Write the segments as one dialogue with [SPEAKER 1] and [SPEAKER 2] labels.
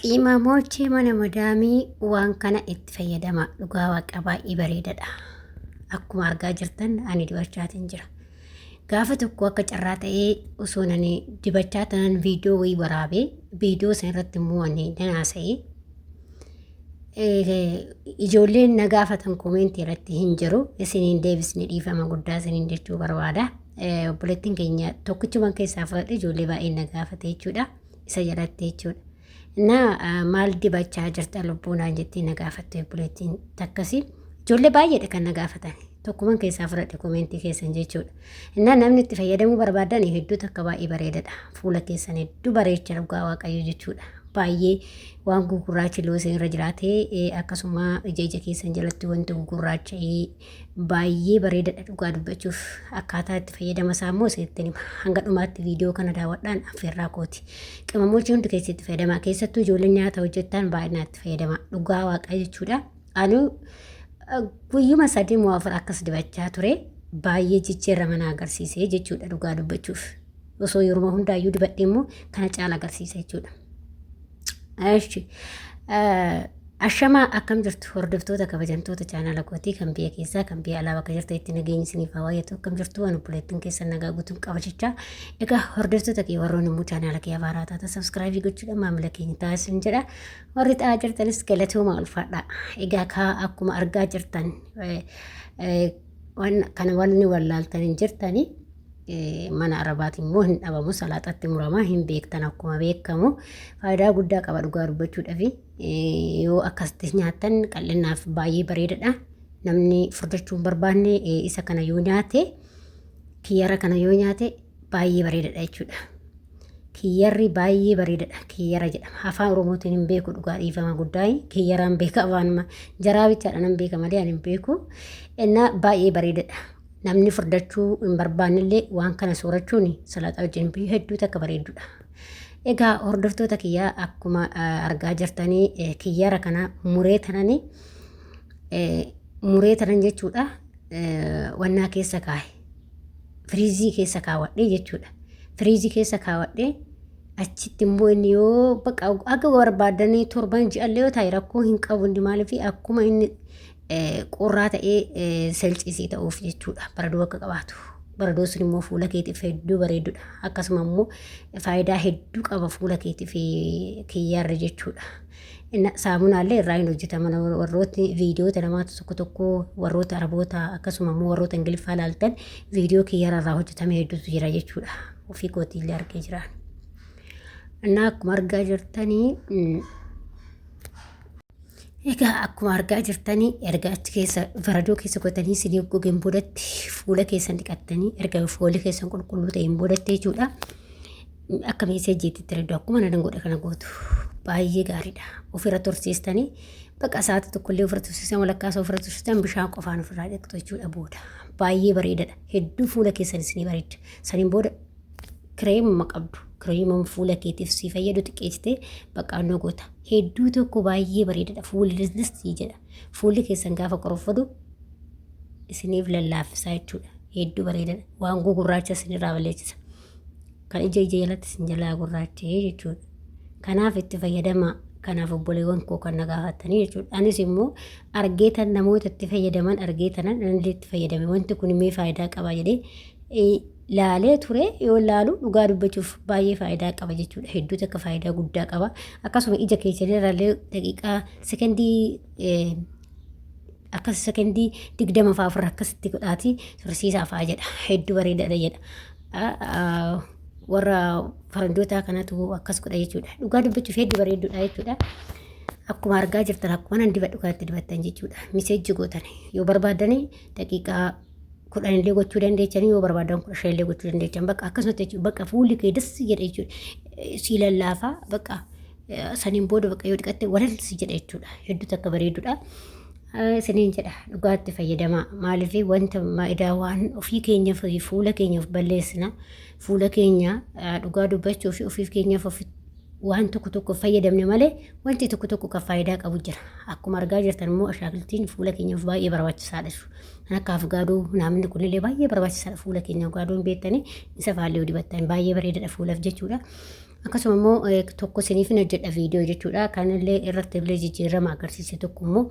[SPEAKER 1] Qimamochee mana madaamii waan kana itti fayyadama dhugaa waaqa baay'ee bareedadha. Akkuma argaa jirtan ani dibachaatiin jira. Gaafa tokko akka carraa ta'ee osoo ani dibachaa tanan viidiyoo wayii waraabee viidiyoo sana irratti immoo ani nan haasa'ee ijoolleen na gaafatan koomeentii irratti hin jiru isiniin deebisni dhiifama guddaa isiniin jechuu barbaada. Obboleettiin keenya tokkichuman keessaa fudhadhe ijoollee baay'een na gaafate jechuudha. Isa jalatti jechuudha. Na maal dibachaa jirta lubbuu naan jettee na gaafatte obboleettiin takkasi. Ijoollee baay'eedha kan na gaafatan. Tokkuman keessaa fudhadhe koomeentii keessan jechuudha. Innaa namni itti fayyadamuu barbaadan hedduu takka baay'ee bareedadha. Fuula keessan hedduu bareecha dhugaa waaqayyo jechuudha. Baay'ee waan gugurraachi loo isin irra jiraate akkasuma ija ija keessan jalatti wanti gugurraacha'ee baay'ee bareedadha dhugaa dubbachuuf akkaataa itti fayyadama isaa immoo isinitti hima. Hanga dhumaatti viidiyoo kana daawwadhaan affeerraa kooti. Qimamochi hundi keessa itti fayyadama. Keessattuu ijoolleen nyaata hojjettan baay'inaan itti fayyadama. Dhugaa waaqaa jechuudha. Anu guyyuma 3 moo 4 akkas dibachaa ture baay'ee jijjiirama na agarsiise jechuudha dhugaa dubbachuuf. Osoo yeruma hundaayyuu dibadhe immoo kana caala agarsiisa jechuudha. Eshi Ashamaa akkam jirtu hordoftoota kabajamtoota chaanaala kootii kan biyya keessaa kan biyya alaa bakka jirtanitti nageenyi isiniif haa baay'atu akkam jirtu waan obboleettiin keessan nagaa guutuun qaba jechaa egaa hordoftoota kee warroon immoo chaanaala kee haaraa taata sabskraayibii gochuudhaan maamila keenya taasisun jedha warri ta'aa jirtanis galatooma ulfaadha egaa kaa akkuma argaa jirtan waan kana wanni wallaaltan hin jirtanii mana arabaati immoo hin dhabamu salaaxatti murama hin beektan akkuma beekamu faayidaa guddaa qaba dhugaa dubbachuudhafi yoo akkasitti nyaattan qal'innaaf baay'ee bareedadha namni furdachuu hin barbaanne isa kana yoo nyaate kiyyara kana yoo nyaate baay'ee bareedadha jechuudha. Kiyyarri baay'ee bareedadha. Kiyyara jedhama. Afaan Oromootiin hin beeku dhugaa dhiifama guddaa. Kiyyaraan beeka afaanuma jaraa bichaadha nan beeka malee ani hin beeku. Innaa baay'ee bareedadha. Namni furdachuu hin barbaannellee waan kana soorachuun salaaxaa wajjin hedduu takka bareeddudha. Egaa hordoftoota kiyyaa akkuma argaa jirtanii kiyyara kana muree tananii muree tanan jechuudha wannaa keessa kaa'e. Firiizii keessa kaawwadhee jechuudha. Firiizii keessa kaawwadhee achitti immoo inni yoo bakka akka barbaadanii torban ji'allee yoo ta'e rakkoo hin qabu inni maaliif akkuma inni qorraa ta'ee selcisii ta'uuf jechuudha. Baradoo akka qabaatu. Baradoo sun immoo fuula keetiif hedduu bareedudha. Akkasuma immoo faayidaa hedduu qaba fuula keetiif kiyyaarra jechuudha. Saamunaallee irraa hin hojjetaman warrootni viidiyoota namaatu tokko tokko warroota araboota akkasuma immoo warroota ingiliffaa ilaaltan viidiyoo kiyyaarra irraa hojjetame hedduutu jira jechuudha. Ofii kootiillee argee jiraan. Innaa akkuma argaa jirtanii Egaa akkuma argaa jirtanii erga achi keessa baradoo keessa godhanii isinii gogeen boodatti fuula keessan dhiqattanii erga fuulli keessan qulqulluu ta'een boodatti jechuudha. Akka meeseejiitti itti redduu akkuma nan godhe kana gootu baay'ee gaariidha. Ofirra tursiistanii bakka sa'aatii tokkollee ofirra tursiistan walakkaa isaa ofirra tursiistan bishaan qofaan ofirraa dhiqxu jechuudha booda. Baay'ee bareedaadha. Hedduu fuula keessan isinii bareeda. Saniin booda kireemuma qabdu kireemuma fuula keetiif si fayyadu xiqqeessitee baqqaannoo goota. Hedduu tokko baay'ee bareedadha. Fuulli lislis sii jedha. Fuulli keessan gaafa qoroffatu isiniif lallaaffisaa jechuudha. Hedduu bareedadha. Waan gugurraacha isinirraa balleessisa. Kan ija ija jalatti isin jalaa gurraacha'ee jechuudha. Kanaaf itti fayyadamaa. Kanaaf obboleewwan koo kan na gaafattanii jechuudha. Anis immoo argeetan namoota itti fayyadaman argeetanan anillee itti fayyadame. Wanti kun mee faayidaa qaba jedhee laalee ture yoo laalu dhugaa dubbachuuf baay'ee faayidaa qaba jechuudha. Hedduu takka faayidaa guddaa qaba. Akkasuma ija keessan irraallee daqiiqaa sekendii akkas sekendii 20 fa'aa ofirra akkasitti godhaati tursiisaa fa'aa jedha. Hedduu bareedaadha jedha. Warra faranjootaa kanatu akkas godha jechuudha. Dhugaa dubbachuuf hedduu bareedduudha jechuudha. Akkuma argaa jirtan akkuma nan dibadhu kanatti dibattan jechuudha. Miseejji gootan yoo barbaadanii daqiiqaa 10 illee gochuu dandeechanii yoo barbaadan 15 illee gochuu dandeechan bakka akkasumatti jechuudha bakka fuulli kee das jedha jechuudha sii lallaafaa bakka saniin booda bakka yoo dhiqatte walal si jedha jechuudha hedduu takka bareedudha. Isiniin jedha dhugaatti fayyadamaa maaliif wanta maayidaa waan ofii keenyaaf fuula keenyaaf balleessina fuula keenya dhugaa dubbachuu fi ofiif keenyaaf ofitti waan tokko tokko fayyadamne malee wanti tokko tokko kan faayidaa qabu jira. Akkuma argaa jirtan immoo ashaakiltiin fuula keenyaaf baay'ee barbaachisaadha. Kan akka afgaadoo naamni kunillee baay'ee barbaachisaadha fuula keenya afgaadoo hin beektanii isa faallee dibattan baay'ee bareedaadha fuulaaf jechuudha. Akkasuma immoo tokko isiniif hin hojjedha viidiyoo jechuudha. Kanallee irratti illee jijjiirama agarsiise tokko immoo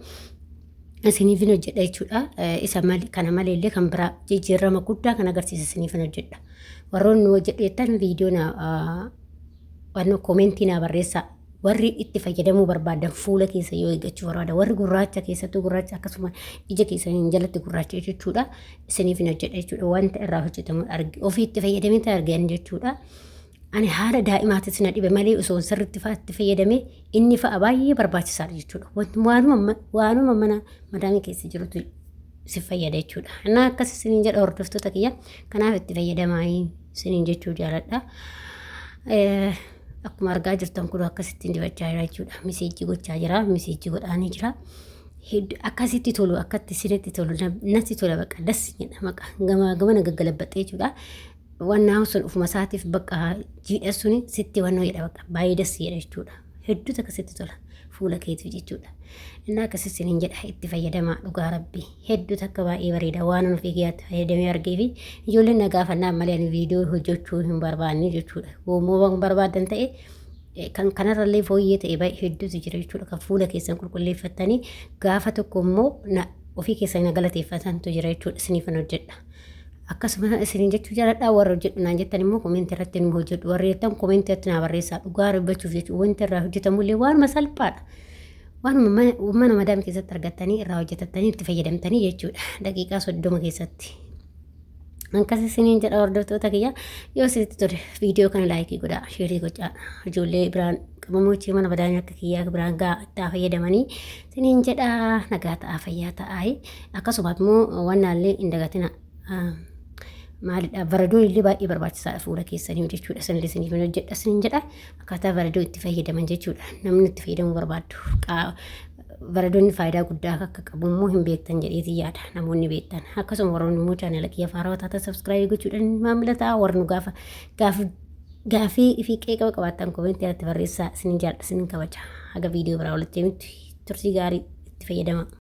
[SPEAKER 1] isiniif hin hojjedha jechuudha. Isa malee kana malee illee kan biraa jijjiirama guddaa kan agarsiise isiniif hin hojjedha. Warroonni nu hojjedhu jettan viidiyoo na waan koomentii naa barreessaa. Warri itti fayyadamuu barbaadan fuula keessa yoo eeggachuu barbaadan warri gurraacha keessattuu gurraacha akkasuma ija keessaniin jalatti gurraacha jechuudha. Isiniif hin hojjedha jechuudha. Wanta irraa hojjetamu arge ofii itti fayyadamee argan jechuudha. Ani haala daa'imaatis na dhibe malee osoo sirriitti fa'a itti fayyadamee inni fa'a baay'ee barbaachisaadha jechuudha. Waanuma mana madaamii keessa jirutu si fayyada jechuudha. Innaa akkas isiniin jedha hordoftoota kiyya. Kanaaf itti fayyadamaa isiniin jechuu jaaladha. Akkuma argaa jirtan kun akkasittiin dibachaa jira jechuudha. Miseejii gochaa jira. Miseejii godhaanii jira. Hedduu akkasitti tolu akkatti isinitti tolu natti tola baqa das jedha maqa gama gamana gaggalabaxee jechuudha. Wannaan sun ofuma isaatiif bakka jiidha suni sitti wannoo jedha bakka baay'ee das jedha jechuudha. Hedduu takka sitti tola fuula keetiif jechuudha. Innaa akkas isiniin jedha itti fayyadamaa dhugaa rabbii hedduu takka baay'ee bareeda waan ani ofii kiyyaatti fayyadamee argee fi ijoolleen na gaafannaan malee ani viidiyoo hojjechuu hin barbaanne jechuudha. Woommoo waan barbaadan ta'e kan kanarrallee fooyyee ta'e baay'ee hedduutu jira jechuudha. Kan fuula keessan qulqulleeffattanii gaafa tokko immoo na ofii keessan na galateeffatantu jira jechuudha isiniifan hojjedha. Akkasuma isiniin jechuu jaaladha warra hojjedhu naan jettan immoo koomenti irratti nu hojjedhu warri jettan koomenti irratti naa barreessaa dhugaa dubbachuuf jechuudha wanti irraa hojjetamullee waanuma salphaadha. Waanuma mana madaam keessatti argattanii irraa hojjetattanii itti fayyadamtanii jechuudha daqiiqaa 30 keessatti. Akkas isiniin jedha hordoftoota kiyya yoo isinitti tole viidiyoo kana laayikii godhaa sheerii gochaa ijoollee biraan qabamochii mana madaamii akka kiyyaa biraan gaa itti fayyadamanii isiniin jedha nagaa ta'aa fayyaa ta'aa akkasuma immoo wannaallee hin dagatina maalidha varadoon illee baay'ee barbaachisaadha fuula keessanii jechuudha sanillee isiniif hin hojjedha isiniin jedha akkaataa varadoo itti fayyadaman jechuudha namni itti fayyadamuu barbaadu varadoonni faayidaa guddaa akka qabu immoo hin beektan jedheetii yaada namoonni beektan akkasuma warroonni immoo chaanala kiyya faarawaa taatan sabskiraayib gochuudhaan maamila ta'a warri nu gaafa gaafa gaafii fi qeeqa qabaattan komentii irratti barreessaa isinin jaalladha isinin kabaja haga viidiyoo biraa walitti deemutti turtii gaarii itti fayyadama.